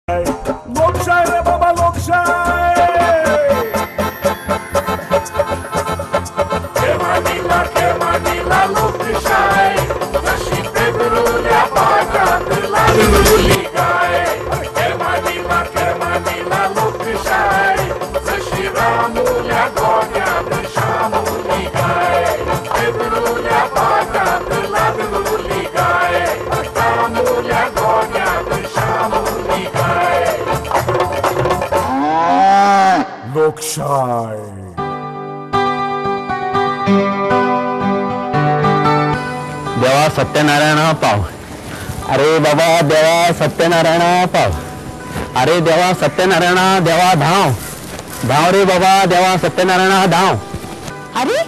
लोकशाय रे बाबा लोकशाय. खेमानीला खेमानीला लोकशाय, जशी पेदरुल्या पाटात लागली गाय. खेमानीला खेमानीला लोकशाय, जशी रामुल्या गोट्यात शामुली गाय. पेदरुल्या पाटात लागली गाय, रामुल्या गोट्यात शामुली गाय. लोकशाय. देवा सत्यनारायण पाव. अरे बाबा देवा सत्यनारायण पाव. अरे देवा सत्यनारायण देवा धाव धाव रे बाबा देवा सत्यनारायण धाव. अरे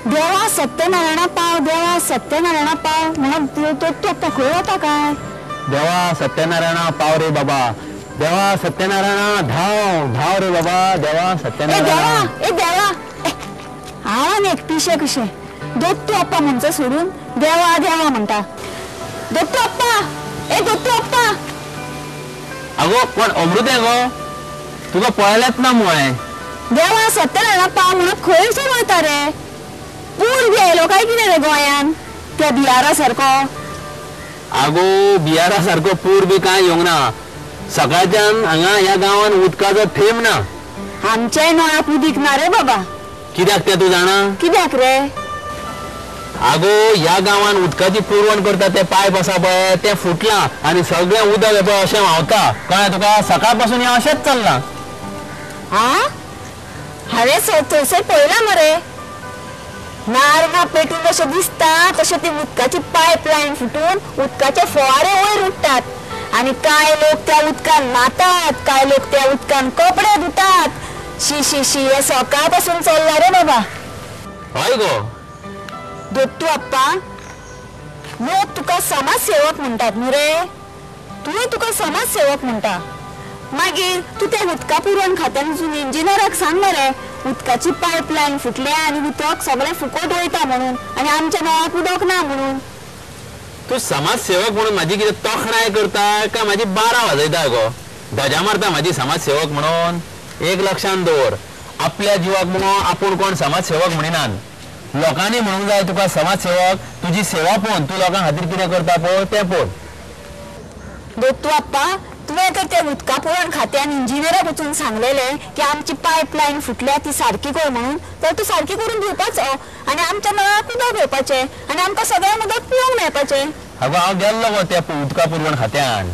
देवा सत्यनारायण पाव, देवा सत्यनारायण पाव म्हणून तो तो खंय वता काय? देवा सत्यनारायण पाव रे बाबा, देवा सत्यनारायण धाव धाव रे बाबा देवा सत्यनारायण. देवा ए देवा, हांव एक पिशे कशें दत्तू अप्पा म्हणचो सोडून देवा देवा म्हणटा. दत्तू अप्पा, ए दत्तू अप्पा. अगो कोण अमृतें गो? तुका पळयलेंच ना मु हांवें. देवा सत्यनारायण पाव म्हणून खंयसून वयता रे? पूर बी आयलो काय कितें रे गोंयान त्या बिहारा सारको? आगो बिहारा सारको पूर बी कांय येवंक ना. सकाळच्यान हांगा ह्या गांवान उदकाचो थेंब ना. आमच्याय नळाक उदीक ना रे बाबा. कित्याक तें तूं जाणा? कित्याक रे? आगो ह्या गांवान उदकाची पुरवण करता ते पायप आसा पळय तें फुटलां आनी सगळें उदक पळय अशें व्हांवता. कळ्ळें तुका? सकाळ पासून हें अशेंच चल्लां. आ हांवें थंयसर पळयलां मरे, नारंगां पेटून जशें दिसता तशें ती उदकाची पायप लायन फुटून उदकाचे फवारे वयर उडटात आनी कांय लोक त्या उदकान न्हातात, कांय लोक त्या उदकान कपडे धुतात. शी शी शी, हें सकाळ पासून चल्लां रे बाबा. हय गो दत्तू अप्पा, लोक तुका समाजसेवक म्हणटात न्हू रे? तूंय तुका समाजसेवक म्हणटा. मागीर तूं त्या उदका पुरवण खात्यान वचून इंजिनियराक सांग मरे उदकाची पायपलायन फुटल्या आनी उदक सगळें फुकट वयता म्हणून आनी आमच्या नळाक उदक ना म्हणून. तूं समाजसेवक म्हणून म्हाजी कितें तोखणाय करता काय म्हाजी बारा वाजयता गो? धजा मारता म्हाजी समाजसेवक म्हणून? एक लक्षान दवर, आपल्या जिवाक म्हणून आपूण कोण समाजसेवक म्हणिनात. लोकांनी म्हणूंक जाय तुका समाजसेवक, तुजी सेवा पळोवन तूं लोकां खातीर कितें करता पळय तें पळोवन. दत्तू अप्पा, तुवें तर त्या उदका पुरवण खात्यान इंजिनियराक वचून सांगलेलें की आमची पायपलायन फुटल्या ती सारकी कर म्हणून, तर तूं सारकी करून दिवपाचो आनी आमच्या नळाक उदक येवपाचें आनी आमकां सगळ्यांक उदक पिवंक मेळपाचें. अगो हांव गेल्लो गो त्या उदका पुरवण खात्यान.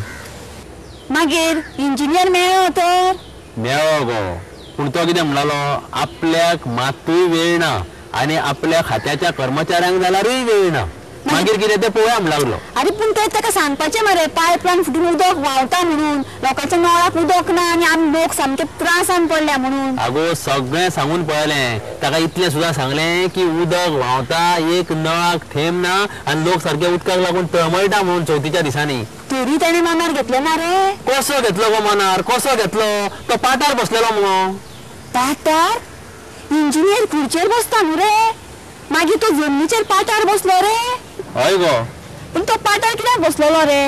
मागीर इंजिनियर मेळ्ळो तर? मेळ्ळो गो, पूण तो कितें म्हणलो, आपल्याक मातूय वेळ ना आनी आपल्या खात्याच्या कर्मचाऱ्यांक जाल्यारूय वेळ ना. मागीर कितें तें पळोवया म्हण लागलो. अरे पूण ते ताका सांगपाचें मरे पायपलायन फुटून उदक व्हांवता म्हणून, लोकांच्या नळाक उदक ना आनी आमी लोक सामके त्रासान पडल्या म्हणून. आगो सगळें सांगून पळयलें ताका, इतलें सुद्दां सांगलें की उदक व्हांवता, एक नळाक थेंब ना आनी लोक सारके उदकाक लागून तळमळटा म्हणून चवथीच्या दिसांनी. तरी ताणें मनार घेतलें ना रे? कसो घेतलो गो मनार? कसो घेतलो? तो पाटार बसलेलो मुगो. पाटार? इंजिनियर खुर्चेर बसता न्हू रे, मागीर तो जमनीचेर पाटार बसलो रे? हय गो. पूण तो पाटार कित्याक बसलेलो रे?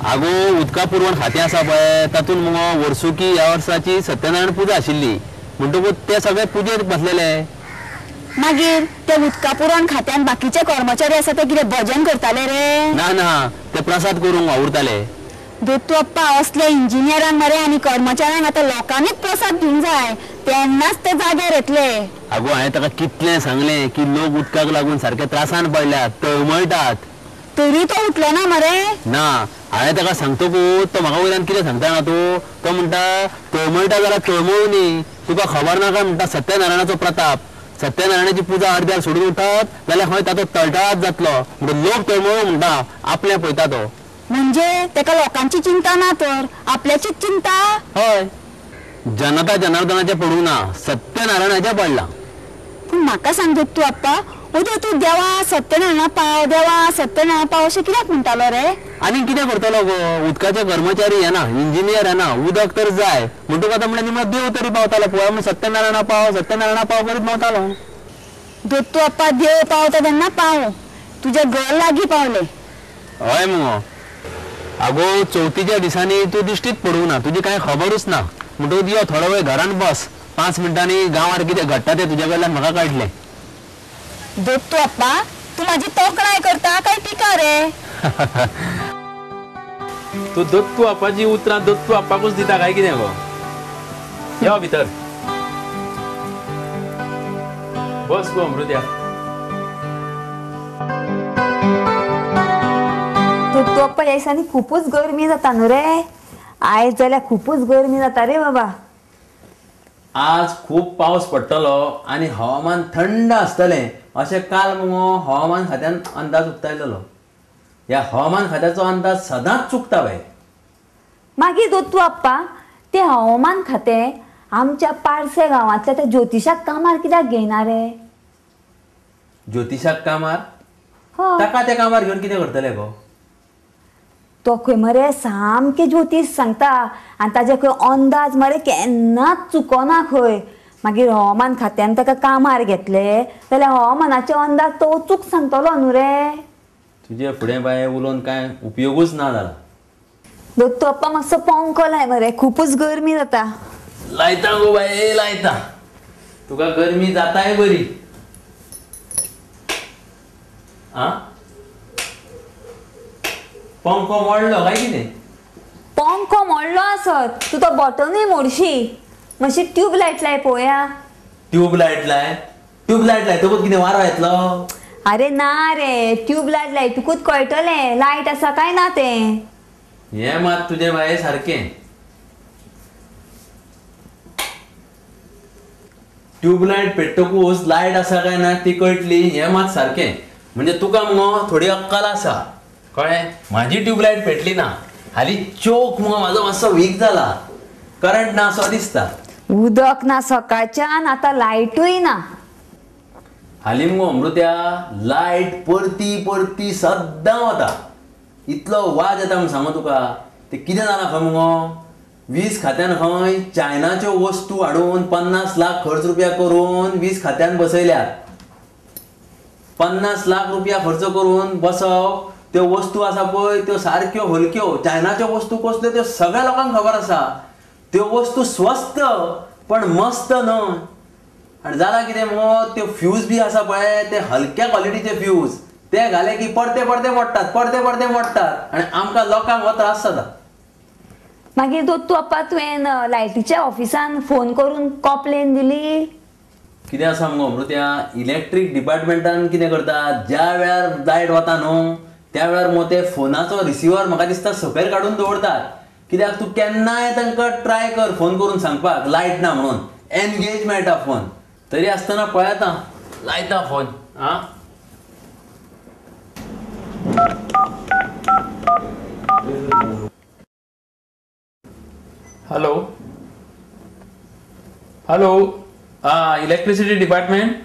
आगो उदका पुरवण खातें आसा पळय तातूंत मुगो वर्सुकी ह्या वर्साची सत्यनारायण पुजा आशिल्ली म्हणटकूच ते सगळे पुजेक बसलेले. मागीर ते उदका पुरवण खात्यान बाकीचे कर्मचारी आसा ते कितें भजन करताले रे? ना ना, ते प्रसाद करूंक वावुरताले. दत्तू अप्पा, असले इंजिनियरांक मरे आनी कर्मचाऱ्यांक आतां लोकांनीच प्रसाद दिवंक जाय, तेन्नाच ते जाग्यार येतले. आगो हांवें ताका कितलें सांगलें की लोक उदकाक लागून सारके त्रासान पडल्यात, तळमळटात, तरी तो उठलो ना मरे? ना, हांवें ताका सांगतकूच तो म्हाका वयल्यान कितें सांगता ना तूं, तो म्हणटा तळमळटा जाल्यार तळमळूं न्ही, तुका खबर ना काय म्हणटा सत्यनारायणाचो प्रताप, सत्यनारायणाची पुजा अर्द्यार सोडून उठत जाल्यार खंय ताचो तळटळाट जातलो, म्हणून लोक तळमळूं म्हणटा, आपलें पळयता तो. म्हणजे ताका लोकांची चिंता ना तर आपल्याचीच चिंता? हय, जनता जनार्दनाचें पडूंक ना, सत्यनारायणाचें पडलां. पूण म्हाका सांग दत्तू अप्पा, उदय तूं देवा सत्यनारायणा पाव, देवा सत्यनारायणा पाव अशें कित्याक म्हणटालो रे? आनी कितें करतलो गो, उदकाचे कर्मचारी येना, इंजिनियर येना, उदक तर जाय म्हणटकूच आतां म्हणल्यार निमणो देव तरी पावतालो पळय, म्हण सत्यनारायणा पाव सत्यनारायणा पाव करीत भोंवतालो. दत्तू अप्पा, देव पावता तेन्ना पाव, तुजें घर लागीं पावलें. हय मुगो. अगो चवथीच्या दिसांनी तूं दिश्टीत पडूंक ना, तुजी कांय खबरूच ना. म्हणटकूच यो थोडो वेळ घरान बस, 5 मिनटांनी गांवार कितें घडटा तें तुज्या कडल्यान म्हाका कळटलें. दत्तू आप्पा तूं माझी तोखणाय करता काय टिका रे? तूं दत्तू आप्पाची उतरां दत्तू आप्पाकूच दिता काय कितें गो? यो भितर बस गो अमृत्या. दत्तू आप्पा ह्या दिसांनी खुपूच गरमी जाता न्हू रे. आयज जाल्यार खुपूच गरमी जाता रे बाबा. आज खूब पावस पडटलो आनी हवामान थंड आसतलें अशें काल मुगो हवामान खात्यान अंदाज उक्तायलेलो. ह्या हवामान खात्याचो अंदाज सदांच चुकता बाय. मागीर दत्तू आप्पा तें हवामान खातें आमच्या पार्से गांवांतल्या त्या ज्योतिशाक कामार कित्याक घेयना रे? ज्योतिशाक कामार? ताका त्या कामार घेवन कितें करतले गो? तो खंय मरे सामकें ज्योतीश सांगता आनी ताजे खंय अंदाज मरे केन्नाच चुकोना खंय. मागीर हवामान खात्यान ताका कामार घेतले जाल्यार हवामानाचे अंदाज तो चूक सांगतलो न्हू रे. तुजे फुडें बाय उलोवन कांय उपयोगूच ना जाला. दत्तू आप्पा मातसो पंखो लाय मरे, खुपूच गरमी जाता. लायता गो बाये लायता, तुका गरमी जाताय बरी. आ पंखो मोडलो काय कितें? पंखो मोडलो आसत तूं तो बटनूय मोडशी. मातशी ट्यूबलायट लाय पळोवया. ट्यूबलायट लाय? ट्यूबलायट लायतकूच कितें वारो येतलो? अरे ना रे, ट्यूबलायट लायतकूच कळटलें लायट आसा काय ना तें. हें मात तुजें बाये सारकें. ट्यूबलायट पेट्टकूच लायट आसा काय ना ती कळटली, हें मात सारकें. म्हणजे तुका मुगो थोडी अक्कल आसा, कळ्ळें? म्हाजी ट्यूबलायट पेटली ना, हालीं चोक मुगो म्हाजो मातसो वीक जाला, करंट ना असो दिसता. उदक ना सकाळच्यान, आतां लायटूय ना. हालीं मुगो अमृत्या लायट परती परती सद्दां वता. इतलो वाज येता म्हूण सांगू तुका. तें कितें जालां खंय मुगो, वीज खात्यान खंय चायनाच्यो वस्तू हाडून 50 लाख खर्च रुपया करून वीज खात्यान बसयल्यात. 50 लाख रुपया खर्च करून बसप, त्यो वस्तू आसा पळय त्यो सारक्यो हलक्यो. चायनाच्यो वस्तू कसल्यो त्यो सगळ्या लोकांक खबर आसा. त्यो वस्तू स्वस्त पण मस्त न्हय. आनी जालां कितें मुगो, त्यो फ्यूज बी आसा पळय ते हलक्या क्वॉलिटीचे फ्यूज, ते घाले की परते परते मोडटात, परते परते मोडटात आनी आमकां लोकांक हो त्रास जाता. मागीर दत्तू आप्पा तुवें लायटीच्या ऑफिसान फोन करून कॉम्प्लेन दिली? कितें आसा मुगो अमृत्या, इलेक्ट्रीक डिपार्टमेंटान कितें करता, ज्या वेळार लायट वता न्हू त्या वेळार मुगो ते फोनाचो रिसिवर म्हाका दिसता सकयल काडून दवरतात. कित्याक तूं केन्नाय तांकां ट्राय कर फोन करून सांगपाक लायट ना म्हणून, एनगेज मेळटा फोन. तरी आसतना पळयता लायता फोन. आं हॅलो हॅलो, आं इलेक्ट्रिसिटी डिपार्टमेंट.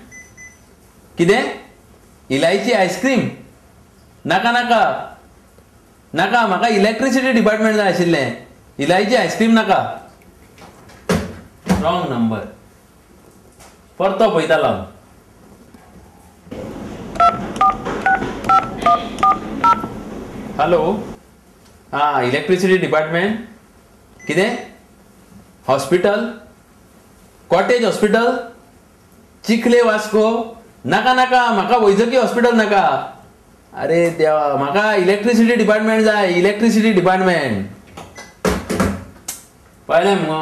कितें इलायची आयस्क्रीम? नाका नाका नाका, म्हाका इलेक्ट्रिसिटी डिपार्टमेंट जाय आशिल्लें, इलायची आयस्क्रीम नाका. रॉंग नंबर, परतो पळयता लावन. हॅलो, आं इलेक्ट्रिसिटी डिपार्टमेंट. कितें hospital? Cottage hospital Chikhli Vasco? नाका नाका, म्हाका वैजकी हॉस्पिटल नाका. अरे देवा, म्हाका इलेक्ट्रिसिटी डिपार्टमेंट जाय, इलेक्ट्रिसिटी डिपार्टमेंट. पळयलें मुगो,